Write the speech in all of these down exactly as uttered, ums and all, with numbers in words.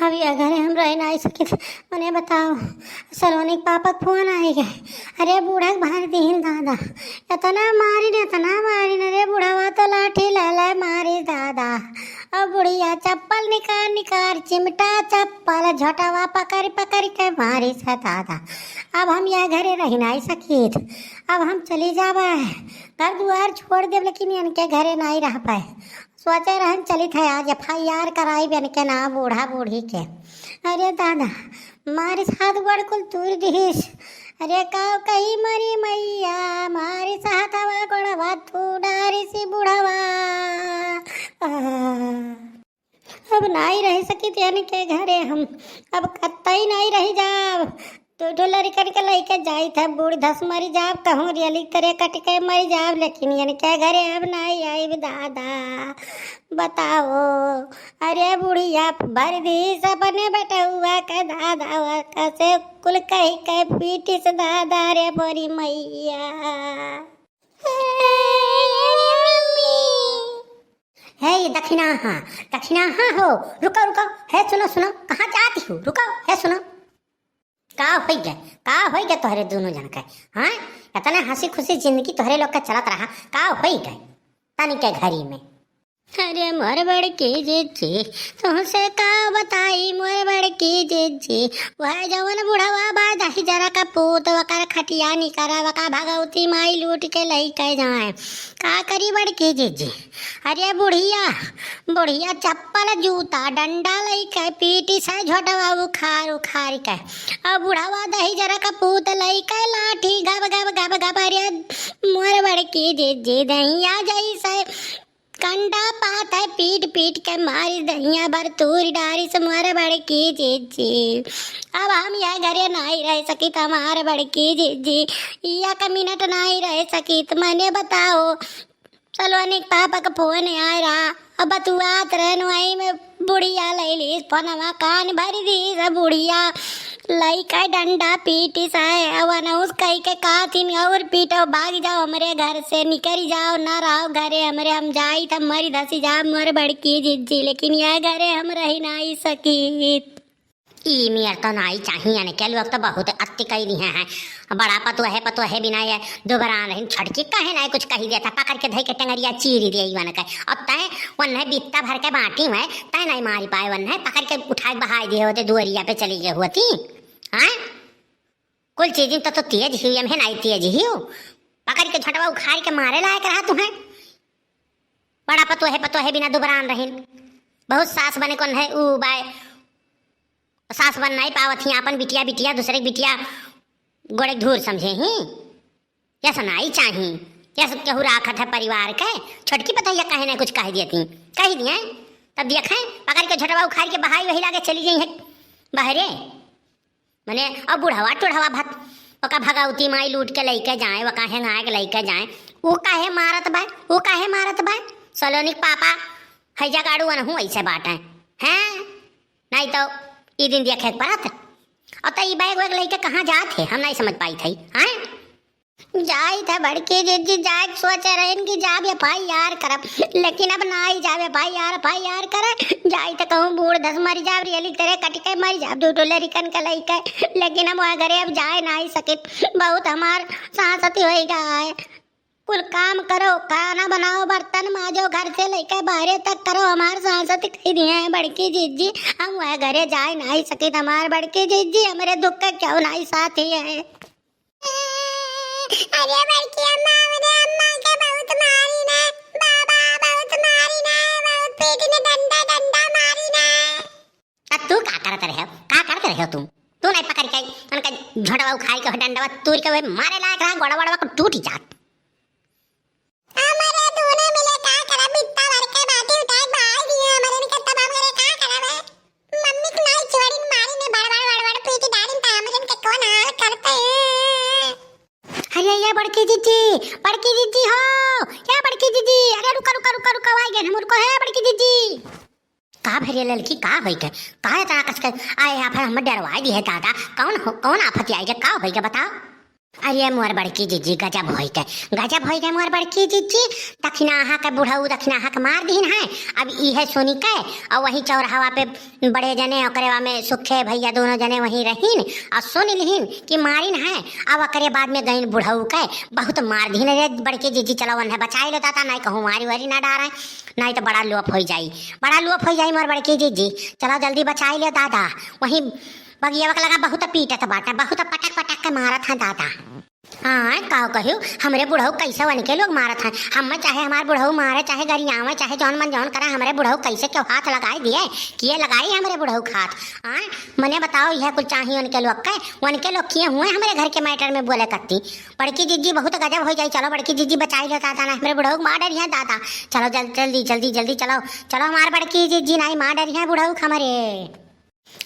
अब यह घरे हम रह नाई सकित। मने बताओ, सलोनी के पापा के फोन आइ गए। अरे बूढ़ा के भर दीहिन दादा, एतना मारिन, एतना मारिन। अरे बुढ़वा तो लाठी ले ले मारिस दादा। अब बुढ़िया चप्पल निकार निकार, चिमटा चप्पल, झोटवा पकड़ पकड़ के मारिस दादा। अब हम यह घरे रह नाई सकित, अब हम चली जाबे, घर दुआर छोड़ देब, लेकिन इनके घरे नाई रह पाए। सोचे रहन चलित है आज एफ आई आर कराइब इनके नाम बूढ़ा बूढ़ी के। अरे दादा, मारिस हाथ गोड़ कुल तूर दिहिस। अरे का कही मरी मैया, मारिस हाथवा गोड़वा तू डारिस बुढ़वा। आह। अब नाई रह सकित इनके घरे हम, अब कतई नाई रह जाब। दो ठो लड़िकन के लइके जाइत है, बूढ़ धस मरि जाब, कहूँ रेली तरे कटि के मरि जाब, लेकिन इनके घरे अब नाई आइब दादा। बताओ, अरे बुढ़िया भर दीस अपने बेटउआ के दादा, कसे कुल कहि के पीटिस दादा रे मोरी मैया। हे, ये दखिनाहा, दखिनाहा हो, रुको, रुको, हे सुनो, सुनो, कहाँ जाती हो? रुको, हे सुनो। का होई गए, का होई गए तोहरे दोनों जन के? हाँ, इतने हँसी खुशी जिंदगी तोहरे लोग के चलत रहा, का होई गए तनी के घरी में? अरे मोर बड़की जिज्जी, तुहसे का बताई मोर बड़की जिज्जी, वह जवन बुढ़वा बा दहिजरा का पूत, वकर खटिया निकरा, वका भगवती माई लूट के लइके जाए। का करी बड़की जिज्जी? अरे बुढ़िया, बुढ़िया चप्पल जूता डंडा लइके पीटिस झोटवा उखार उखार के। अब बुढ़वा दहिजरा का पूत लइके लाठी गब गब गब गब। अरे मोर बड़की जिज्जी, दहिया जइसे कंडा पात है, पीट पीट के मारिस, दहिया भर तूर डारिस मोर बड़की जिज्जी। अब हम यह घरे नाई रह सकित, हमार बड़की जिज्जी, एक मिनट नाई रह सकित। मने बताओ, सलोनी के पापा का फोन आए रहा, अब बतुआत रहन, वही में बुढ़िया लइ लीस फोनवा, कान भरि दीस बुढ़िया। लइका डंडा पीटिस है, अब अनउस कहि के कहतिन, "और पीटो, भाग जाओ हमरे घर से, निकरि जाओ, ना रहो घरे हमरे, हम जाइत, हम मरि धसि जाब मोर बड़की जिज्जी, लेकिन यह घरे हम रहि नाई सकित।" ई मेर तो नाई चाहिए, इनके लोग तो बहुत अति कइ दिहे हैं। बड़ा पतोहे, पतोहे बिना ये दुबरान रहिन, छोटकी कहे नाई कुछ कहि देता, पकड़ के धइ के टंगरिया चीरि देइ वनके। अब तैं वन्हे बित्ता भर के बाटी में, तैं नाई मारि पाए वन्हे, पकड़ के उठाइ के बहाइ दिहे होते, दुअरिया पे चली गए होती। हाँ? कुल चीजिन तो, तो तेज ही, हम है नाई तेज ही हो। पकड़ के झोटवा उखारि के मारे लायक रहा तुहैं। बड़ा पतोहे, पतोहे बिना दुबरान रहिन। बहुत सास बने कौन है, ऊ बाय। सास बन नाई पावत ही, आपन बिटिया, बिटिया, दूसरे के बिटिया गोड़े के धूर समझे ही। यस नाई चाही, यस केहू राखत है परिवार के। छोटकी पतोहिया कहे नाई कुछ कहि दियती, कहि दिए, तब देखे, पकड़ के झोटवा उखारि के बहाई वही लागे चली गई है बहरे। मने, अब बुढ़वा टुढ़वा भत, ओका भगवती माई लूट के लइके जाए, ओका हेंगाए के लइके जाए। ऊ काहे मारत बा? ऊ काहे मारत बा? सलोनी के पापा, है जगाड़ू अनहू ऐसे बाटे। हैं? नाई तो ई दिन देखे के परत। और त ई बैग वैग लइके कहाँ जात है? हम नाई समझ पाइत है। हैं? जाइत है बड़की जिज्जी, जाए के सोचे रहन कि जाब एफ आई आर करब, लेकिन अब नाई जाब एफ आई आर, एफ आई आर करे। जाइत है कहूँ बूढ़ धस मरि जाब, रेली तरे कटि के मरि जाब, दू ठो लड़िकन के लइके। लेकिन हम वह घरे अब जाए नाई सकित, बहुत हमार सांसति होइ गा है। कुल काम करो, खाना बनाओ, बर्तन माजो, घर से लइके बहरे तक करो, हमार सांसति कहि दिहे हैं बड़की जिज्जी, हम वह घरे जाए नाई सकित, हमार बड़की जिज्जी, हमरे दुख के क्यों नाई साथी है। अरे बड़की अम्मा, हमरे अम्मा के बहुत मारी ने, बाबा बहुत मारी ने, बहुत पीटी ने, डंडा डंडा मारी ने। आ तू का करत रहे हो? का करत रहे हो तू? तू नाई पकड़ के उनका झोंडवा उखाड़ के, डंडवा तूर के वे मारे लायक रहा, गोड़ा वोड़वा को टूट जात। हमरे दूनो मिले का करब, बित्ता भर के बाटी उठाए के बहाई दिए, हमरे इनके तब हम करे का करब है? मम्मी के नाई चोरी मारी ने बड़ बड़ बड़ बड़ पीटी डारी त हमरे इनके कौन हाल करते हैं? अरे ये बड़की जिज्जी, बड़की जिज्जी हो, ये बड़की जिज्जी, अरे रुका रुका रुका रुका, आइ गए हम, रुको है बड़की जिज्जी। का भरे ललकी, का होई के? का इतना कस के आए आप हम डरवाई दी है दादा? कौन हो, कौन आफत आई के? का होई के बताओ? अरे मोर बड़की जिज्जी, गजब होई के, गजब होई के मोर बड़की जिज्जी। दखिनाहा के बुढ़ऊ दखिनाहा के मार दीन है। अब इहे सुनी के, और वही चौराहा पे बड़े जने ओकरे वा में सुखे भैया दोनों जने वहीं रहीन और सुन लिहीन कि मारिन है। अब ओकरे बाद में गईन बुढ़ऊ के बहुत मार दीन। रे बड़की जिज्जी, चलो वन्हे बचाई लो दादा, नहीं कहूँ मारी वारी ना डारे, नहीं तो बड़ा लोप होई जाई, बड़ा लोप होई जाई मोर बड़की जिज्जी। चलो जल्दी बचाई लो दादा। वहीं बगियावा के लगा बहुत पीटत बाटे, बहुत पटक पटक के मारत हैं दादा। हाँ, का कहियो, हमरे बुढ़ऊ कैसे वनके लोग मारत हैं। हम चाहे हमार बुढ़ऊ मारे, चाहे गरियावे, चाहे जौन मन जौन करे, हमरे बुढ़ऊ कैसे क्यों हाथ लगाई दिए, किए लगाई हमरे बुढ़ऊ के हाथ। हाँ, मने बताओ, यह कुल चाही उनके लोग के, उनके लोग किए हुए हमरे घर के matter में बोले करती। बड़की जिज्जी बहुत गजब हो जाई, चलो बड़की जिज्जी बचाई लो दादा, ना हमरे बुढ़ऊ के मार डरिया दादा। चलो जल-, जल्दी, जल्दी, जल्दी चलो, चलो हमार बड़की जिज्जी, नाई मार डरिया बुढ़ऊ के हमरे।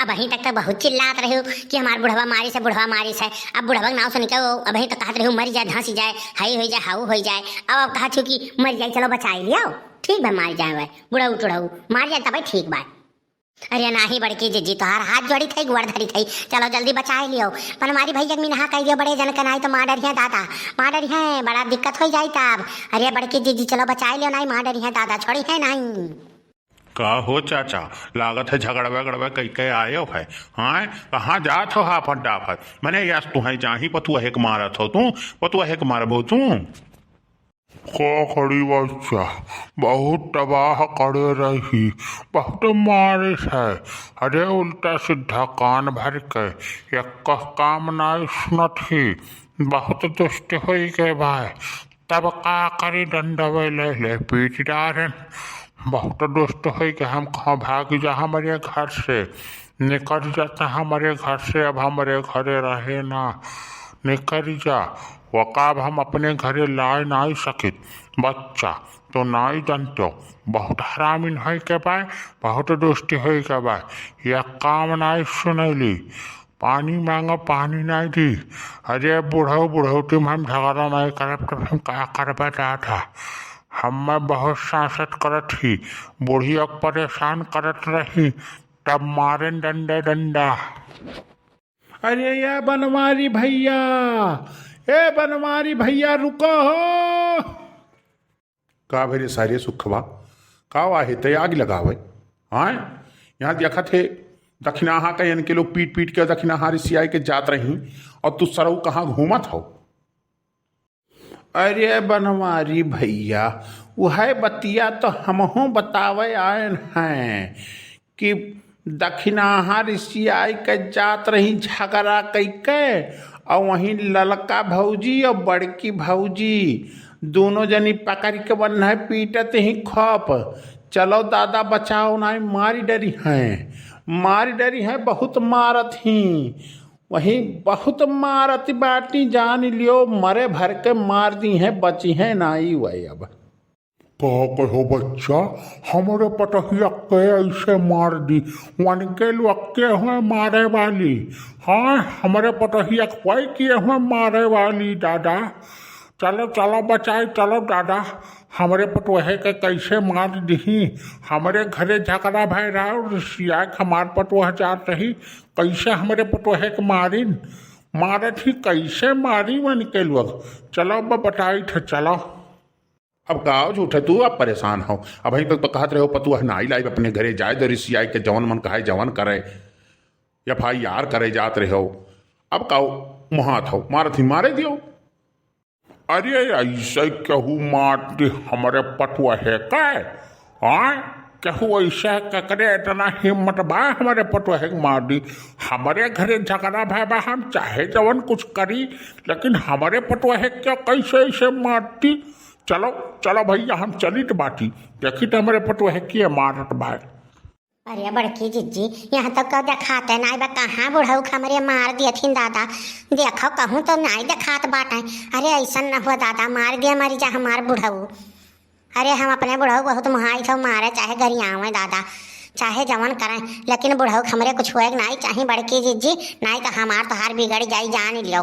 अबहीं तक तो बहुत चिल्लात रहे हो कि हमार बुढ़वा मारिस है, बुढ़वा मारिस है। अब बुढ़वा के नाव सुन के वो अबहीं तक कहत रहे हो, "मर जाए, धंसी जाए, हई होई जाए, हाउ होई जाए।" अब, अब कहत हो कि मर जाए, चलो बचाई लियो, ठीक बा, मार जाए वह, बुढ़ऊ टुढ़ऊ मार जाए, तबे ठीक बा। अरे नाही बड़की जिज्जी, तोहार हाथ जोड़ी थई, गोड़ धरी थई, चलो जल्दी बचाई लियो। बनवारी भैया के मिनहा कह दियो, बड़े जन के, नाही तो मार डरिया दादा, मार डरिया, बड़ा दिक्कत होई जाई तब। अरे बड़की जिज्जी, चलो बचाई लियो, नाही मार डरिया दादा, छोड़ी है नाही। का हो चाचा, लागत है झगड़वे गड़वे कई के आयो है। हाँ, कहाँ जात हो हाफत डाफत? मने यस तुहैं चाही पतुआ हेक मारत हो तू, पतुआ हेक मारबो तू। का करी बच्चा, बहुत तबाह करे रही, बहुत मारिस है। अरे उल्टा सीधा कान भर के, एक काम नाई सुनत ही, बहुत दुष्ट होई के भाई। तब का करी, डंडवे ले ले पीट डारेन। बहुत दुष्ट होई के हम कहाँ भाग जा हमरे घर से, निकल जाता हमरे घर से, अब हमरे घरे रहे ना, निकल जा। वका अब हम अपने घरे लाए नाई सकित। बच्चा तो नाई जानतो, बहुत हरामिन होई के बाय, बहुत दुष्ट होई के बाय। यह काम नाई सुनैली। पानी मांगा, पानी नाई दी। अरे बुढ़ऊ, बुढ़ौती में हम झगड़ा नाई करब, तब हम का करबे दादा? हमें बहुत सांसत करत ही, बुढ़िया के परेशान करत रही, तब मारेन डंडे डंडा। अरे या बनवारी भैया, ए बनवारी भैया, रुको हो। का भई रे सारे सुखवा, का वाहे ते आग लगावे? हाँ, यहाँ देखत हे दखिनाहा का इनके लोग पीट पीट के दखिनाहा रिसियाई के जात रही, और तू सरऊ कहाँ घूमत हो? अरे बनवारी भैया, वह बतिया तो हमहूँ बतावे आयन हैं कि दखिनाहा रिसियाई के जात रही झगड़ा कइके, और वहीं ललका भौजी और बड़की भौजी दोनों जनी पकड़ के वन्हे पीटत ही खप। चलो दादा बचाओ, नाई मारी डरिहैं, मारी डरिहैं, बहुत मारत ही, वहीं बहुत मारत बाटी, जान लियो मरे भर के मार दीहैं, बचिहैं नाई वै अब। का कहो बच्चा, हमरे पतोहिया के ऐसे मार दी, वनके लोग के हुए मारे वाली। हाँ, हमरे पतोहिया के कोई किए हुए मारे वाली दादा। चलो, चलो बचाई, चलो दादा, हमरे पतोहे के कैसे मार दिही। हमरे घरे झगड़ा भय रहा और रिसिया के हमार पतोह जात रही, कैसे हमरे पतोहे के मारिन, मारत ही कैसे मारी वनके लोग। चलो अब बताई थे, चलो। अब का झूठे तू अब परेशान हो? अबहीं तक तो कहत रहे हो पतुआ नाई लाइब, अपने घरे जाए दो रिसियाई के, जवन मन कहे जवन करे, एफ आई आर करे जात रहे हो। अब का मुहात हो, मारत ही मारे दियो। अरे ऐसे केहू मार दी हमरे पतुआ है का? हाँ, केहू ऐसे केकरे इतना हिम्मत बा हमरे पतुआ है के मार दी? हमरे घरे झगड़ा भय बा, हम चाहे जवन कुछ करी, लेकिन हमरे पतुआ है क्या कैसे ऐसे मार दी? चलो, चलो भैया, हम चलित बाटी, देखी तो हमरे पतोहे के मारत बाय। अरे बड़की जिज्जी, यहाँ तो का देखाते नाई बा, कहाँ बुढ़ऊ के हमरे मार दियथिन दादा। देखो कहूँ तो नाई देखात बाटे। अरे ऐसन न हुआ दादा, मार दिया मरी जा हमार बुढ़ऊ। अरे हम अपने बुढ़ऊ बहुत मुहाई थो मारे, चाहे गरियावे दादा, चाहे जवन करें, लेकिन बुढ़ऊ के हमरे कुछ होए के नाई चाही बड़की जिज्जी, नाई तो हमार तोहार बिगड़ जाई, जान लियो।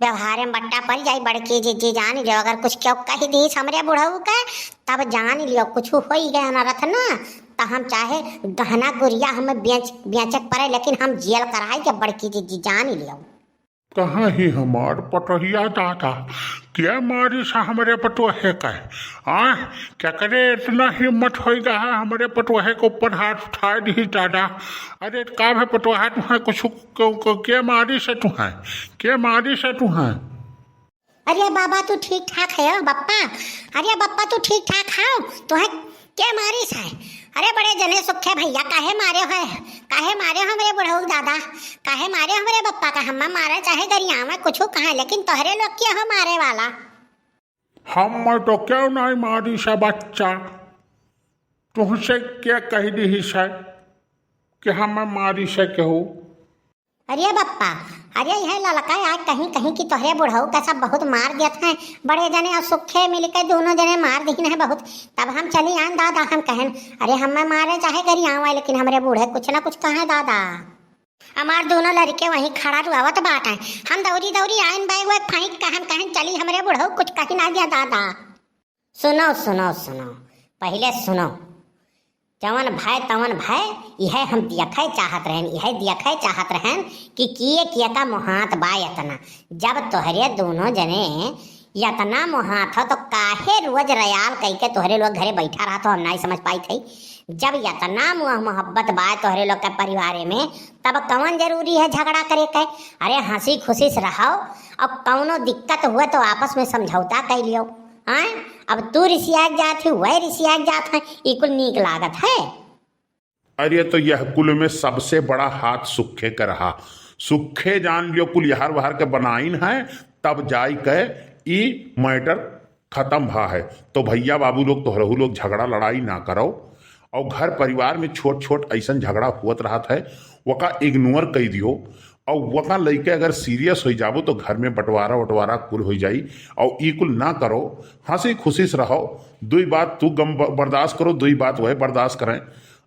व्यवहारे में बट्टा पड़ जाई बड़की जिज्जी, जान लियो। अगर कुछ क्यों कह दीस हमरे बुढ़ऊ के, तब जान लियो कुछ होई गया ना रथ ना, तो हम चाहे गहना गुरिया हमें बेच, बेचे के पड़े, लेकिन हम जेल कराई के बड़की जिज्जी, जान लियो। कहाँ ही हमार पतोहिया दादा? के मारिस है हमरे पतोहे का? आ, केकरे इतना हिम्मत होइगा है हमरे पतोहे के ऊपर हाथ उठाए दिहिस दादा? अरे का भे पतोहा तुहैं कुछ क-, क-, के मारिस है तुहैं? के मारिस है तुहैं? अरे बाबा, तू ठीक ठाक है हो बप्पा? अरे बप्पा, तू ठीक ठाक है? तुहैं के मारिस है? अरे बड़े जने सुखे भइया, काहे मारे हो? काहे मारे हो हमरे बुढ़ऊ दादा? काहे मारे हो हमरे बप्पा का? हम्मा मारे चाहे गरियावे कुछ कहा, लेकिन तोहरे लोग के हो मारे वाला। हम्मा तो केहू नाहीं मारिस है बच्चा, तुहसे के कहि दिहिस है कि हम्मा मारिस है केहू? अरे बप्पा, अरे यह ललका आज कहीं कहीं कि तोहरे बुढ़ऊ का सब बहुत मार देत हैं। बड़े जने और सुखे मिलके दोनों जने मार दीन है बहुत। तब हम चली आन दादा, हम कहन, अरे हम्मा मारे चाहे गरियावे, लेकिन हमरे बूढ़े कुछ ना कुछ कहे दादा। हमार दोनों लड़के वहीं खड़ा रुआवत बाटे। हम दौरी दौरी आइन बैग वैग फेंक के हम कहन, चली हमरे बुढ़ऊ कुछ कहि ना दिया दादा। सुनो, सुनो, सुनो, पहिले सुनो। जवन भय तवन भय, इहे हम दियखे चाहत रहन, इहे दियखे चाहत रहन कि किए किए का मोहात बा यतना। जब तोहरे दोनों जने यतना मोहात हो तो काहे रोज रयाल कइके तोहरे लोग घरे बैठा रहत हो, हम नाहीं समझ पाइत हई। जब यतना मोह मोहब्बत बा तोहरे लोग के परिवारे में, तब कवन जरूरी है झगड़ा करे के? अरे हँसी खुशी से रहो, और कौनो दिक्कत हुए तो आपस में समझौता कर लियो। हाँ, अब तू रिसियात जात है, वह रिसियात जात है, ई कुल नीक लागत है? अरे तो यह कुल में सबसे बड़ा हाथ सुखे के रहा। सुखे जान लियो कुल यहर वहर के बनाइन है, तब जाई के ई matter खतम भा है। तो भइया बाबू लोग, तोहरहू लोग झगड़ा लड़ाई ना करो, और घर परिवार में छोट छोट ऐसन झगड़ा हुअत रहत है, वका ignore कइ दियो, और वका लइके अगर serious होइ जाबो तो घर में बंटवारा वंटवारा कुल होइ जाई। और ई कुल ना करो, हँसी खुशी से रहो। दुई बात तू गम ब-, बर्दाश्त करो, दुई बात वह बर्दाश्त करें।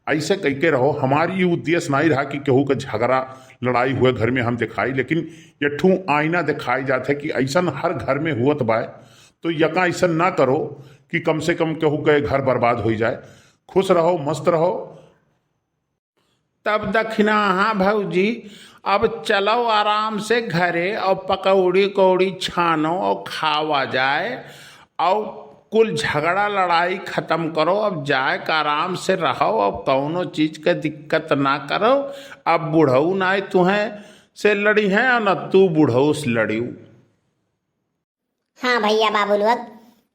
ऐसे कइके रहो। हमार ई उद्देश्य नाहीं रहा कि केहू के झगड़ा लड़ाई हुए घर में हम दिखाई, लेकिन ये ठू आईना दिखाई जात है कि ऐसन हर घर में हुअत बाय, तो यका ऐसन ना करो कि कम से कम केहू के घर बर्बाद होइ जाए। खुश रहो, मस्त रहो। तब दखिना, हाँ भौजी, अब चलो आराम से घरे और पकौड़ी कौड़ी छानो और खावा जाए और कुल झगड़ा लड़ाई खतम करो। अब जाए के आराम से रहो, अब कौनो चीज के दिक्कत ना करो। अब बुढ़ऊ नाहीं तुहें से लड़ी हैं और न तू बुढ़ऊ से लड़ियो। हाँ भइया बाबू लोग,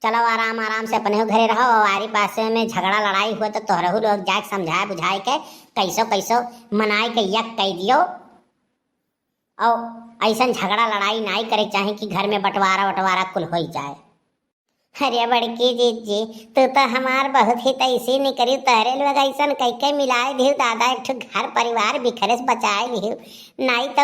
चलो आराम आराम से अपने घरे रहो, और आरी पासे में झगड़ा लड़ाई हुए तो तोहरहू लोग जाके समझाए बुझाए के कैसो कैसो मनाए के यक कइ दियो, और ऐसन झगड़ा लड़ाई नाहीं करे चाहे कि घर में बंटवारा वंटवारा कुल होइ जाए। अरे बड़की जिज्जी, तू तो हमार बहुत हितैषी निकरी, तोहरे लोग ऐसन कइके मिलाए दिहु दादा, एक ठो घर परिवार बिखरे से बचाए लिहु। नाहीं तो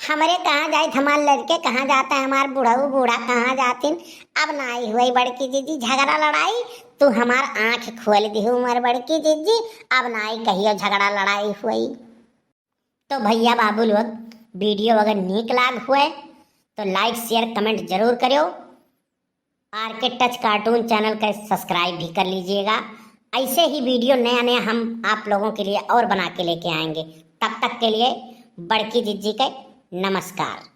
हमरे कहाँ जाइत, हमार लड़के कहाँ जात हैं, हमार बुढ़ऊ बूढ़ा कहाँ जातिन। अब नाहीं हुई बड़की जिज्जी झगड़ा लड़ाई, तू हमार आँख खोल दिहु मोर बड़की जिज्जी, अब नाहीं कहियो झगड़ा लड़ाई हुई। तो भइया बाबू लोग, video अगर नीक लाग हुए तो like, share, comment जरूर करियो। आर के टच कार्टून चैनल का subscribe भी कर लीजिएगा। ऐसे ही video नया नया हम आप लोगों के लिए और बना के लेके आएंगे। तब तक के लिए बड़की जिज्जी के नमस्कार।